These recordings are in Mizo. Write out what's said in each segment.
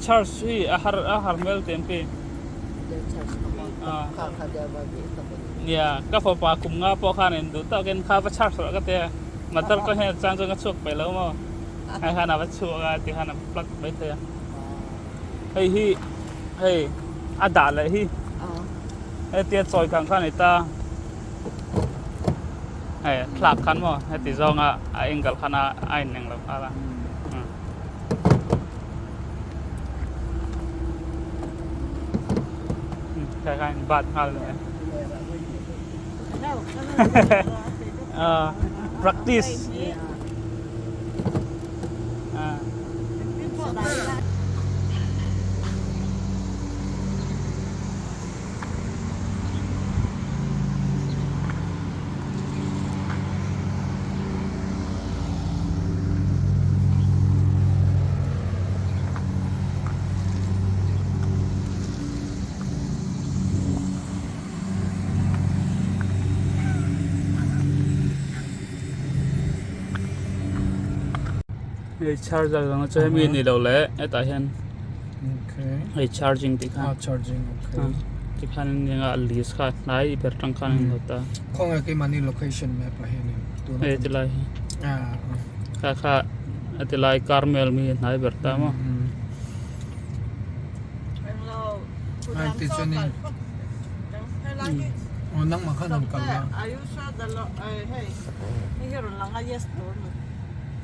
charge hi a har a har hmel tih an ti. Nia ka fapa kum nga pawh khan in duh tawkin kha va charge rawh ka tia motor ka hnen chang chuan ka chhuak peih lo maw hei khan a va chhuak a tikhan a plug mai thei a hei hi hei a dah leh hi hetia chawi kang kha a ni ta hei thlak khan maw heti zawnga a angle khan a ineng lo nghal a. Khai kha in bat nghal le. Practice. Hei charger ang chu hemi ni lo leh hetah hian hei charging tih kha tikhan eng a list kha hnai ber tang khan a in lut a. Khawnge keimahni location map ah hianin tuna Hei tilai hi kha kha a tilai Carmel mi hnai ber ta maw. Ai ti chuanin aw nangmah khan an kal a.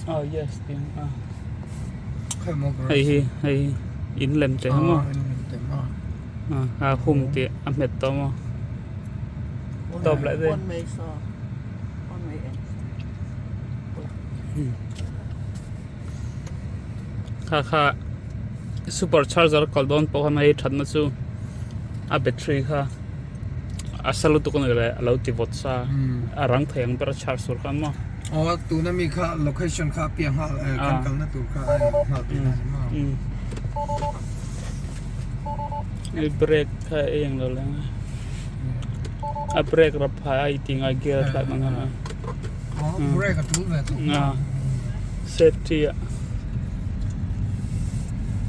Aw yes tih ang a. Hei hi hei hi in lem teh a maw. A hum tih a hmet tawh maw. Tawp leh daih. Kha kha super charger kal dawn pawh khan hei thatna chu a battery kha a sa lutuk a ni leh a lo ti vawt sa a rang thei ang ber a charge tur khan maw. Aw tuna mi kha location kha a piah nghal kan kalna tur kha a en nghal tih na ni maw. Hei brake kha a eng lo leng a a brake rap phah a i ti ngai gear a thlak ang a brake a tul ve tawh safety ah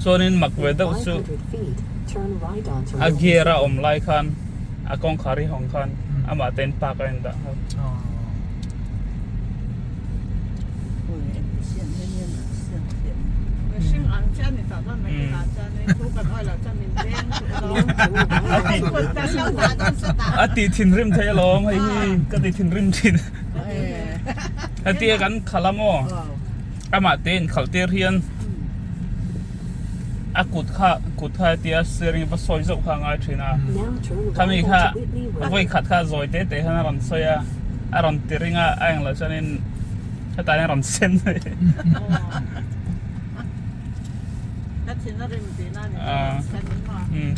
chuanin mak ve deuh chu a gear a awm lai khan a kawngkhar hi hawng khan amah te in park a indah nghal. A ti thinrim thei alawm hei hi ka ti thinrim thin hetia kan khalh a maw amah te in khalh tir hian a kut kha kut kha hetia steering va sawi zauh kha a ngai thin a khami kha vawi khat kha zawi te te khan a rawn sawi a a rawn ti ring a a englo chuanin hetah hian a rawn sen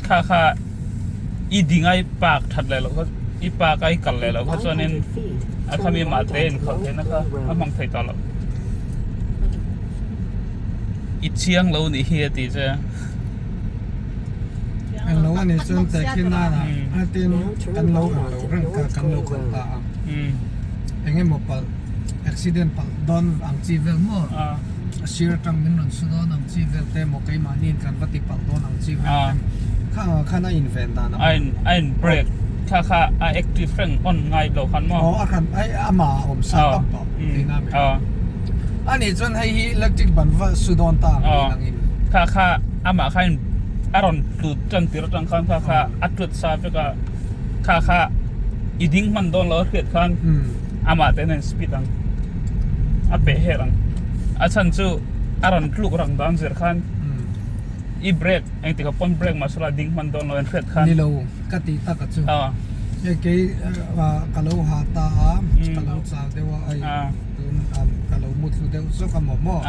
Kha kha i ding a i park that leh loh kha i park a i kal leh loh kha chuanin a khami mah te in khalh theihna kha a hmang thei tawh lo. I chiang lo nih hi a tih che. Englo a nih chuan tehkhin nana a tin kan lo ang lo reng kha kan lo khalh ta a. Engemaw palh accident palh dawn ang chi vel maw? A sir atang min rawn su dawn ang chi vel te maw keimahniin kan va ti palh dawn ang chi vel te kha ang ah khan a inven dan a a in break kha kha a active reng on ngai lo khan maw aw a khan ai amah a awm sa tawp tawh tihna a ni a nih chuan hei hi electric ban va su dawn ta ang niin ang in kha kha amah kha in a rawn tlut tan tir atang khan kha kha a tlut sa vek a kha kha i ding hman dawn lo a hriat khan amah te hian speed ang a peh her ang a chhan chu a rawn tluk rang dan zir khan i brake engtik ah pawn brake mahse la ding hman dawn lo in hriat khan ni lo ka tih tak a chu hei kei ka lo ha ta a ka lo chal deuh a ai tun ka lo mu thlu deuh zawk a maw maw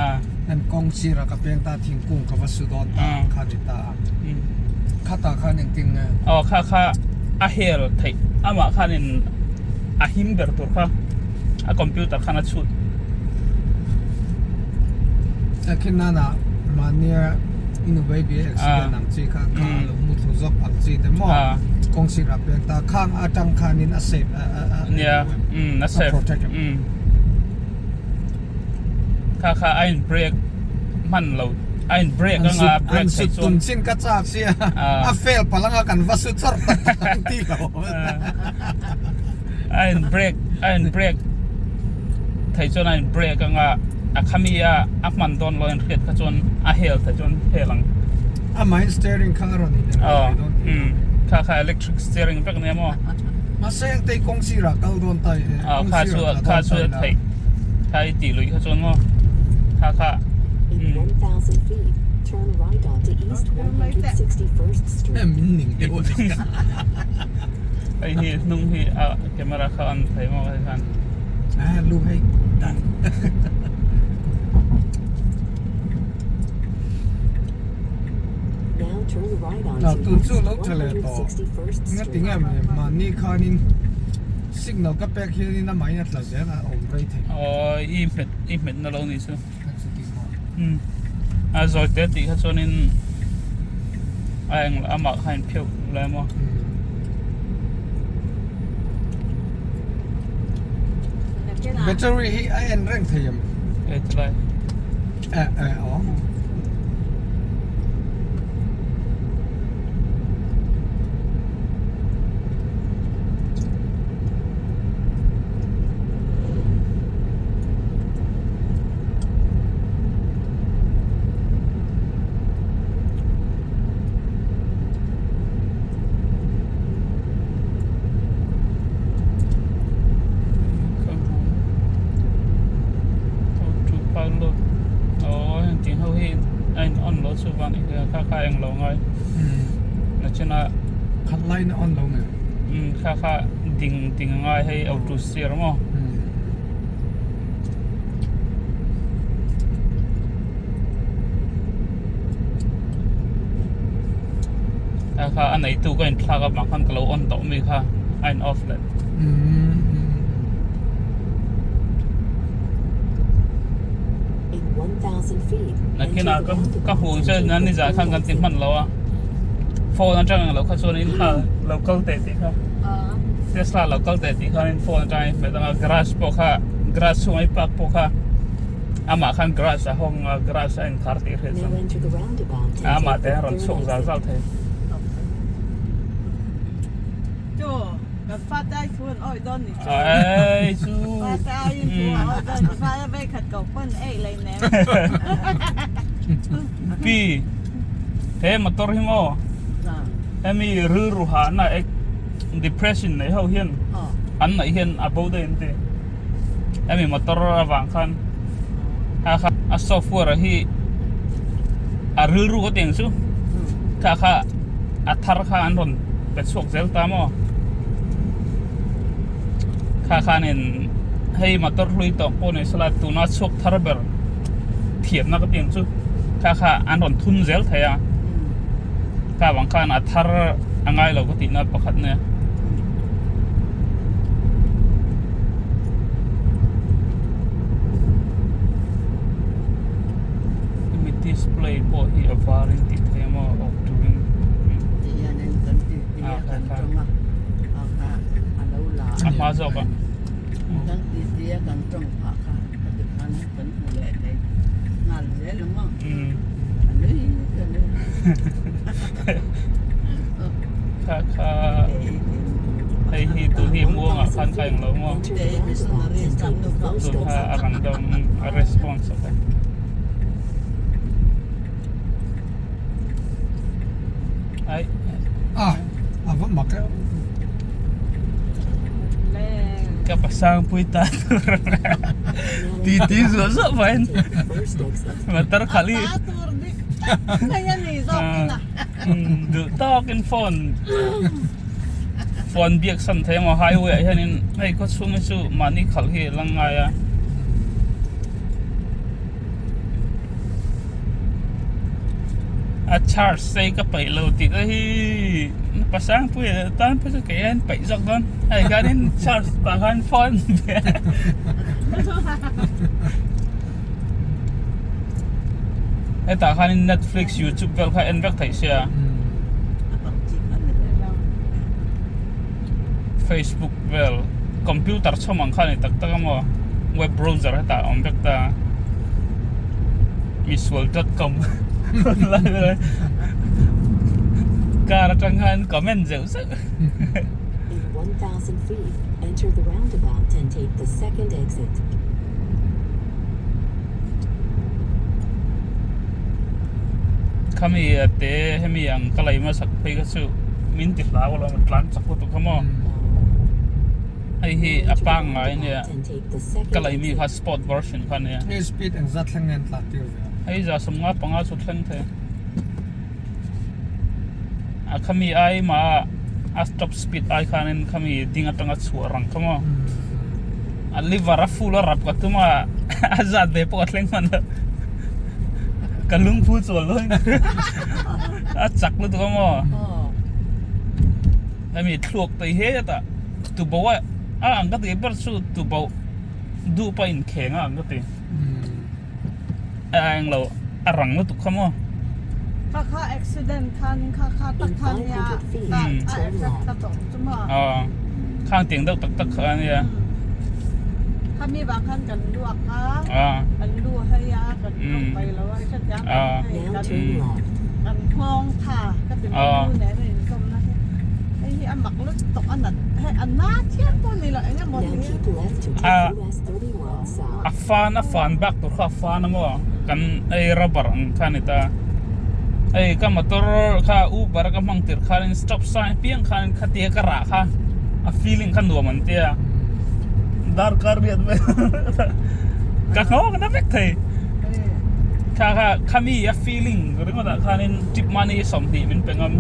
heng kawng sir ah ka peng ta thingkung ka va su dawn ta kha ni ta a khatah khan engtin nge aw kha kha a hel theih amah khanin a him ber tur kha a computer khan a chhut. Thakhin nana mahnia inu baby accident ang chi kha kha a lo mu thlu zawk ang chi te maw kawng sir ah pek ta khang atang khanin a safe nia a safe protect kha kha a in break hman lo A in break anga a break An sut tum chin ka chak sia a fail palh anga kan va su chawrh tak tak ang ti lo. A in break a in break thei chuan a in break anga a khami a a hman dawn lo in hriat kha chuan a hel thei chuan hel ang. Amahin steering kha a rawn in eng thei dawn tih lo. Kha kha electric steering vek ania maw. Mahse engtei kawng sirah kal dawn ta i kawng sirah tla dawn ta ila. Kha kha i tih luih kha chuan maw kha kha. Min ning deuh a ni. Hei hi hnung hi a camera kha on thei maw hei khan. A lu hei dan. Tun chu lo tha leh tawh. Engati nge mahni khanin signal ka pek hianin amahin a tla zel a awm rei thei. Aw i hmet i hmet na lo ni chu. A zawi te tih kha chuanin a eng amah kha a inpheuh lai maw. Battery hi a en reng thei em? E tilai. E e aw. Tih ho hi a in on lo chu vang i kha kha eng lo ngai nachina khat lai na on lo nge kha kha ding ding ngai hei auto steer maw. A kha a neitu ka inthlak avang khan ka lo on tawh mi kha a in off leh. Nakinah ka ka hmuh che nan nizan khan kan ti hman lo a phone atang ang lo kha chuan in kha lo kal teh tih kha Tesla lo kal teh tih khan in phone atang in hmet anga garage pawh kha garage chhungah i park pawh kha amah khan garage a hawng a garage a inkhar tih hriat chuan amah te a rawn chhuak zal zal thei. Ai chu Pi he motor hi maw hemi rilru hahna ek depression nei ho hian an neih hian a bo daih an ti. Hemi motor avang khan a kha a software hi a rilru ka tih ang chu kha kha a thar kha an rawn pe chhuak zel ta maw kha khanin hei motor hlui tawh pawh ni sela tuna chhuak thar ber thiamna ka tih ang chu kha kha an rawn thun zel thei a kha vang khan a thar a ngai lo ka tihna pakhat nia. Hemi display pawh hi a var in tih theih a maw awk turin a hma zawk a. Kha kha hei hi tun hi muangah khan ka englo maw tun kha a rang deuh ang a response a te. Ai. Ah, a va mak e. Ka pasang pui ta tur. Ti ti zuah zuah pahin motor khali. Duh tawkin phone phone biak san thei emaw highway ah hianin hei khaw chhung hi chu mahni khalh hi a lang ngai a. A charge sei ka peih lo tih te hi pasang pui tan phei chu kei hian peih zawk dawn hei hianin charge pah khan phone hetah khanin netflix youtube vel kha en vek theih sia facebook vel computer chhawm ang kha a ni tak tak a maw web browser hetah a awm vek ta misual dot com. Lai ber car atang khan comment zeuh zeuh. In 1,000 feet, enter the roundabout and take the second exit. Khami te hemi ang ka lei hmasak phei kha chu min ti hlau alawm a tlan chak lutuk kha maw. Hei hi a pangngai ania ka lei mi kha sport version kha ania. Hei speed engzat thleng nge an tlan tir ve a? Hei za 55 chu thleng thei. A khami ai mah a top speed ai khanin khami ding atanga chhuah rang kha maw. A liver a full a rap ka tum a a zat ve pawh a thleng hman lo. Ka lungphu chual dawn a chak lutuk a maw. Hemi thluak te hi hetah tubo a a ang ka tih ber chu tubo duh pawh a inkheng a ang ka ti a englo a rang lutuk kha maw. Kha kha accident khan kha kha tak kha nia a effect ka tawng chu maw. Aw khang tiang deuh tak tak kha ania. Kha mi vang khan kan luak a kan lu hei a kan tawng pai lo a hrethiam hei kan kan nghawng tha ka ti mai lu nen a inzawm na hi hei hi a mak lutuk a nat hei a na thiam pawh ni lo eng emaw Now ni keep left to A take US 31 south. a fan a fan bak tur kha a fan a maw kan hei rubber ang kha a ni ta hei ka motor kha uber ka hmang tir khanin stop sign piang khanin khatia ka rah kha a feeling kha nuam an tia darkar riat vel ka hnawk na vek thei. Kha kha khami a feeling ringawtah khanin trip money 20 min pe ngam.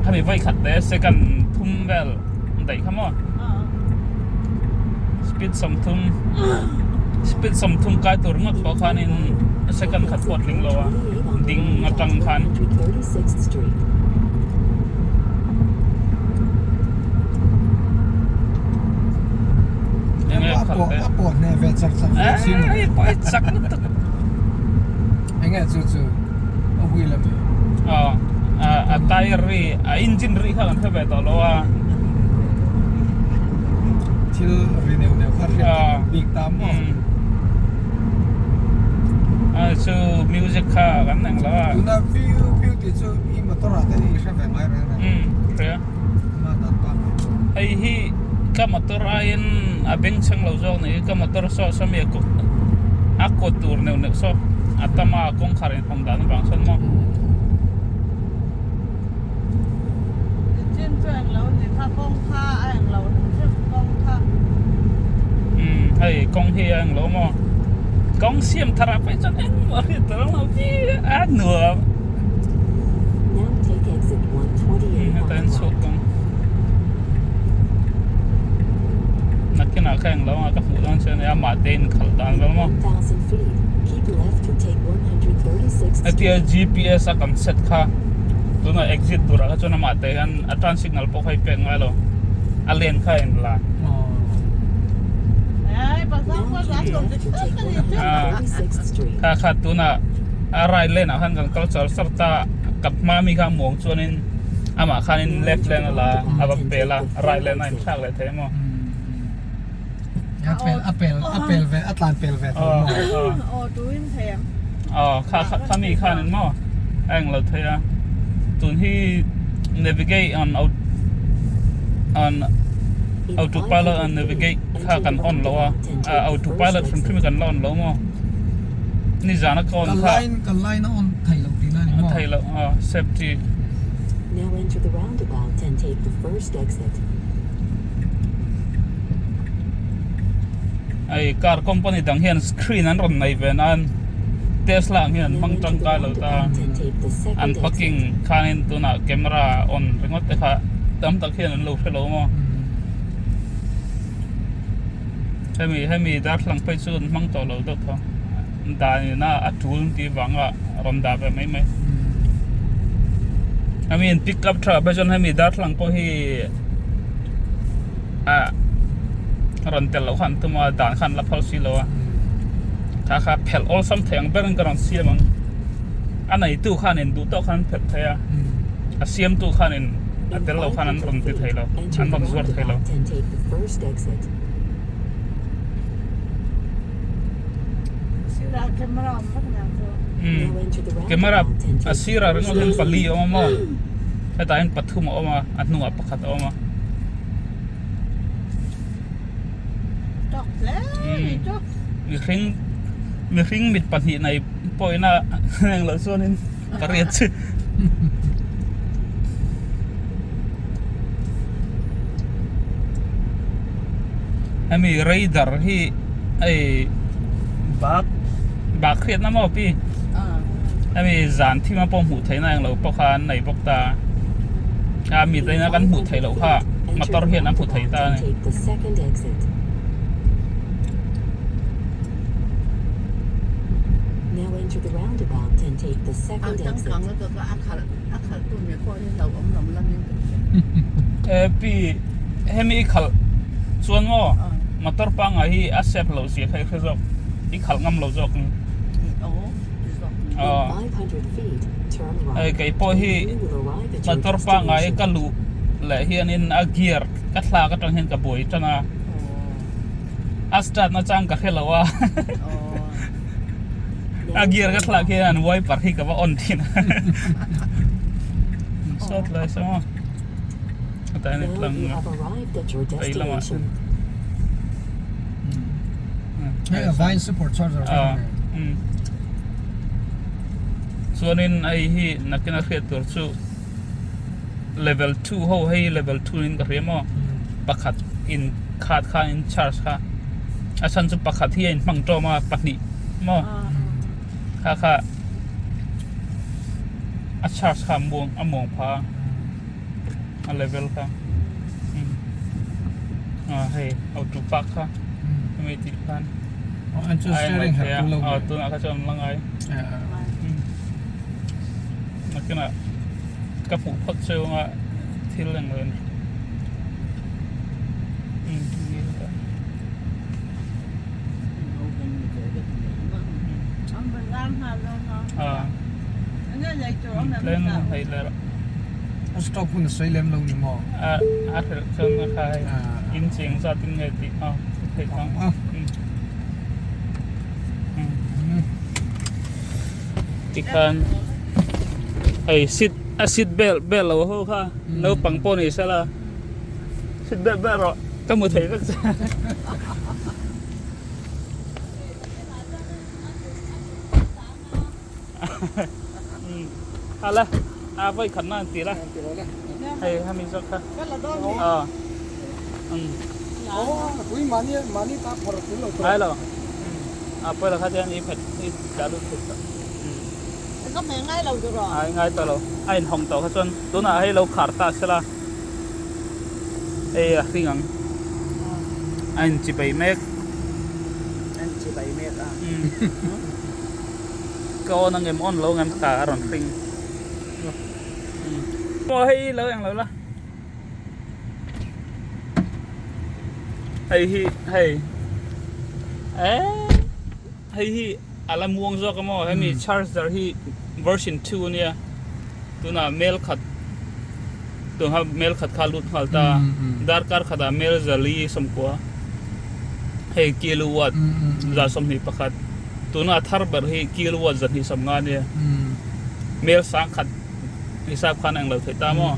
Khami vawi khat te second thum vel daih kha maw. Speed 30 speed 30 kai tur ringawt pawh khanin second khat pawh a tling lo a ding atang khan. Enge khat te. A pawh hneh ve char char viau si maw. Hei pawh hi chak lutuk. Enge chu chu a wheel a mi. Aw a tyre ri a engine ri kha kan hre ve tawh lo a. Thil ri neuh neuh kha hriat bik ta maw. A chu music kha kan eng lo a. Tuna piu piu tih chu i motor ah te i hre ve ngai reng reng. Umm hria. Hei hi ka motor aiin a bengchheng lo zawk ni ka motor saw sawmi a a kawt tur neuh neuh saw a tam a kawngkhar inhawng dan avang sawn maw. Chin chu englo ni kha kawng kha a englo hrim hrim kawng kha. Umm hei kawng hi a englo maw kawng siam thar ah pawh hi chuan engmah a hriat tur ang lo vi a nuam. Now take exit 128 Heta on in the chhuak right. ang. Nakinah kha englo anga ka hmuh dawn chuan amah te in khalh dan In vel maw. 1,000 feet, keep left to take 136th Hetia Street. GPS a kan set kha tunah exit turah kha chuan amah te hian a turn signal pawh kha i pek ngai lo a lane kha a in la. Ai pasal Now pawh keep zan left to take 136th Street. Kha kha tunah a right lane ah khan kan kal char char ta ka hma mi kha muang chuanin amah khanin Now left enter lane the a la a roundabout va and pel take a the right third lane a exit. inthlak leh thei emaw. A pel a pel a pel ve a tlan pel ve tho maw. Aw tuin thei ang. Aw kha kha khami khanin maw a englo thei a tun hi navigate on on In autopilot 500 and feet, navigate kha enter the kan on lo a roundabout and take the first autopilot hrim hrim exit. kan la on lo maw nizan a ka on Kan kha line kan line a on thei loh tihna a ni maw. A thei loh aw safety. Now enter the roundabout and take the first exit. Hei car company dang hian screen an rawn nei ve nan Tesla ang hian an Now hmang enter the tangkai lo ta roundabout and take the an second parking exit. khanin tunah camera on ringawt te kha tam tak hian an lo hre lo maw hemi hemi darthlalang phei chu an hmang tawh lo deuh tho dan ina a tul tih vanga rawn dah ve mai mai hemi an pick up tha phei chuan hemi darthlalang pawh hi ah rawn tel loh kha an tum a dan kha an la phal si lo a kha kha phelh awlsam thei ang berin ka rawn siam ang a neitu khanin duh tawk khan an phelh thei a a siamtu khanin a In tel lo khan an 500 rawn ti feet, thei lo enter an the rawn zuar thei lo. roundabout and take the first exit. Sirah camera awm vek nia chu. Camera a sirah ringawt hian pali a awm a maw hetah hian pathum a awm a a hnungah pakhat a awm a. Mihring mihring mit pahnih nei pawhin a englo chuanin pariat chu. Hemi radar hi hei bak bak hriatna maw pi hemi zan thim a pawh hmuh theihna englo pawh kha an nei bawk ta a mi te ina kan hmuh theih loh kha motor hian an hmu thei ta a ni. Pi hemi i khalh chuan maw motor pangngai hi a safe loh zia kha i hre zawk i khalh ngam lo zawk ang hei kei pawh hi motor pangngai ka luh leh hianin a gear ka thlak atang hian ka buai tan a a start na chang ka hre lo a. A gear ka thlak hian wiper hi ka va on thin a sawt lai saw maw hetah hian tlang vei lamah hei a vine super charger chuanin hei hi nakin a hriat tur chu level 2 ho hei level 2 in ka hria maw pakhat in khat kha in charge kha a chhan chu pakhat hi a in hmang tawm a pahnih maw kha kha a charge kha a muang a muang pha a level kha a hei auto park kha hemi tih khan a tunah kha chuan la ngai. Nakinah ka hmuh phawt chhunga thil englo a ni. Stop hun a sawi lem lo ni maw? A hrelh chuan a kha hei in cheng zat in nge tih a theih ang. Tikhan hei seat a seat belt belt lo ho kha naupang pawh ni sela seat belt belt rawh ka hmu thei vek che hala a vawi khat na an ti la hei hemi zawk kha aw ngai lo a pawi lo kha chuan i phet i tla lut thei tawh ai ngai tawh lo a inhawng tawh kha chuan tunah hei lo khar ta sela hei a hring ang a inchibei mek ka on ang em on lo ang em ta a rawn hring maw hei lo eng lo la. Hei hi hei eh hei hi a la muang zawk a maw hemi charger hi version 2 ania tunah mel khat tuna mel khat kha lut nghal ta darkar khatah mel zali sawmkua hei kilowatt 121 tuna a thar ber hi kilowatt 250 ania mel sang khat hisap khan englo theih ta maw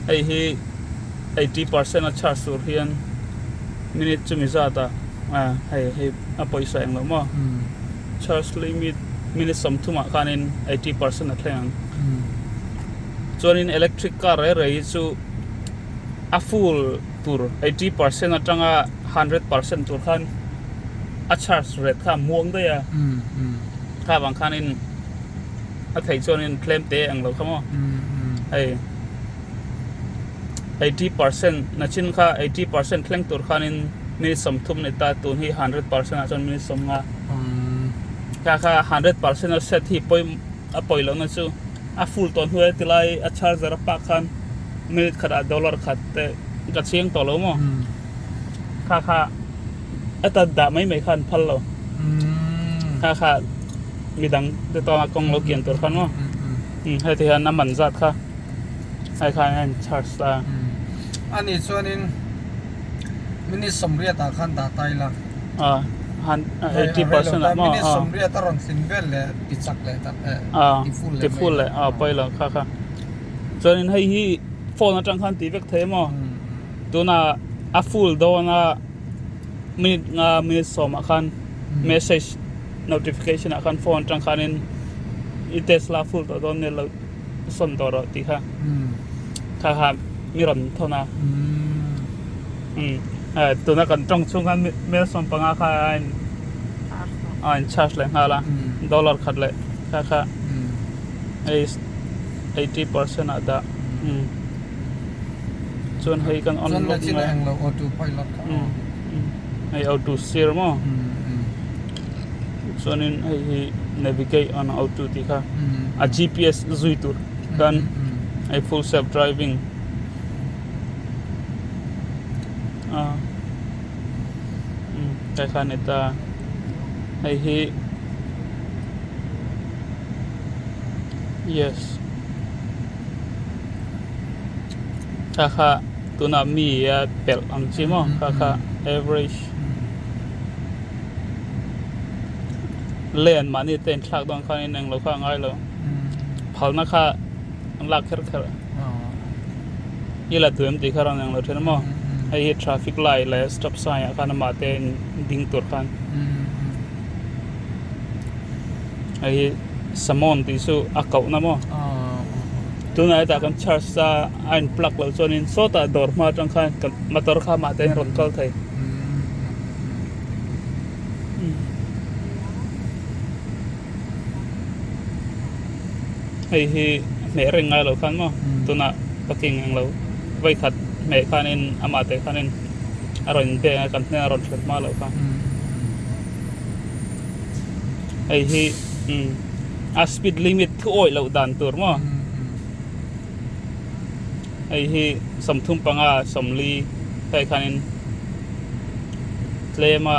hei hi 80% a charge tur hian minute chumi zat ah hei hei a pawisa englo maw charge limit minute 30 ah khanin 80% a thleng ang chuanin electric car rei rei hi chu a full tur 80% atanga 100% tur khan a charge rate kha a muang daih a kha vang khanin. A theih chuanin tlem te ang lo kha maw hei 80% nachin kha 80% thleng tur khanin minute 30 ni ta tun hi 100% ah chuan minute 50 kha kha 100% a set hi pawi a pawi lohna chu a full tawh hnuai a tilai a charger a pak khan minute khatah dollar khat te ka chhing tawh lo maw kha kha a ta dah mai mai khan phal lo kha kha. Midang te tawng a kawng lo kian tur khan maw heti hian a man zat kha hei khan a in charge ta a. Ani chuanin minute 80 ah khan dah ta ila. 80% ah maw Minute sawmriat a rawn tlin vel leh ti chak leh tak eh ti full leh ti full leh a pawi lo kha kha chuanin hei hi phone atang khan tih vek thei maw tuna a full dawn a minute nga minute sawm ah khan message notification ah khan phone atang khanin i Tesla full tawh dawn nia lo sawn tawh rawh tih kha kha kha mi rawn thawn a tuna kan tawng chhung khan mel sawm panga kha a in a in charge leh nghal a dollar khat leh kha kha hei 80% ah dah chuan hei kan on lawk mai hei auto sir maw chuanin hei hi navigate on auto tih kha a GPS zui tur khan hei full self driving a kai kha a ni ta hei hi yes kha kha tunah mi a pelh ang chi maw kha kha average. Lane mahni te in thlak dawn khan in englo kha a ngai lo phalna kha an lak kher kher i la duh em tih kha rawn englo thin a maw hei hi traffic light leh stop sign ah khan amah te in ding tur khan hei hi samon tih chu a koh na maw tunah hetah kan charge a a in plug loh chuanin sawtah dawr hma atang khan motor kha amah te in rawn kal thei. Hei hi hmeh reng ngai lo khan maw tunah parking ang lo vawikhat hmeh khanin amah te khanin a rawn inbeng a kan hnenah a rawn thlen hma loh kha hei hi a speed limit thu awih loh dan tur maw hei hi 35 40 phei khanin tlem a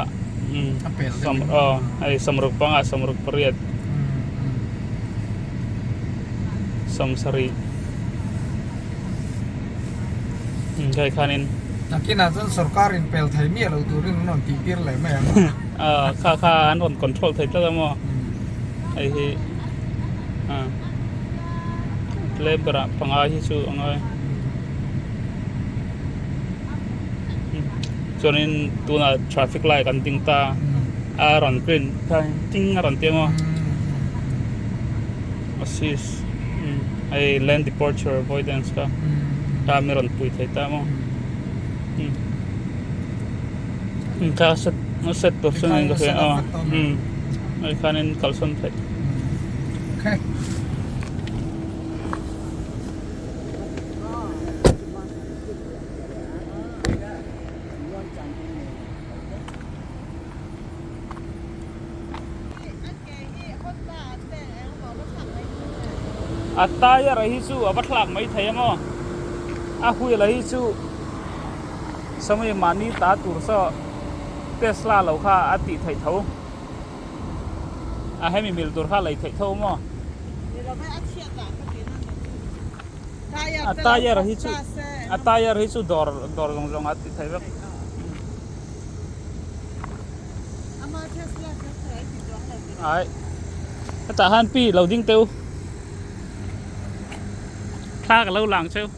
aw hei 65 68 70 hei khanin Nakinah chuan sorkar in pel thei miah lo turin an rawn tih tir leh mai ang a kha kha an rawn control thei tlat a maw hei hi tlem berah panga hi chu a ngai. Chuanin tunah traffic light an ding ta a rawn green kha ting a rawn ti ang aw assist hei lane departure avoidance kha kha mi rawn pui thei ta maw kha set set tur chuan in ka hria a hei khanin kalsawn theih. A tyre hi chu a va thlak mai thei a maw a wheel hi chu sawmi mahni ta tur saw Tesla lo kha a tih theih tho a hemi mil tur kha a lei theih tho maw. A tyre hi chu a tyre hi chu dawr dawr zawng zawng a ti thei vek. Ai hetah hian pi lo ding teu thla ka lo lang cheu.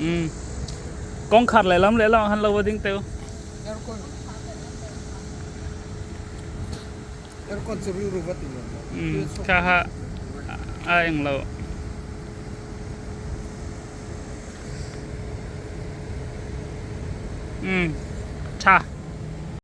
Umm kawngkhar lehlam lehlam ah khan lo va ding teu. Umm kha kha a eng lo. Umm tha.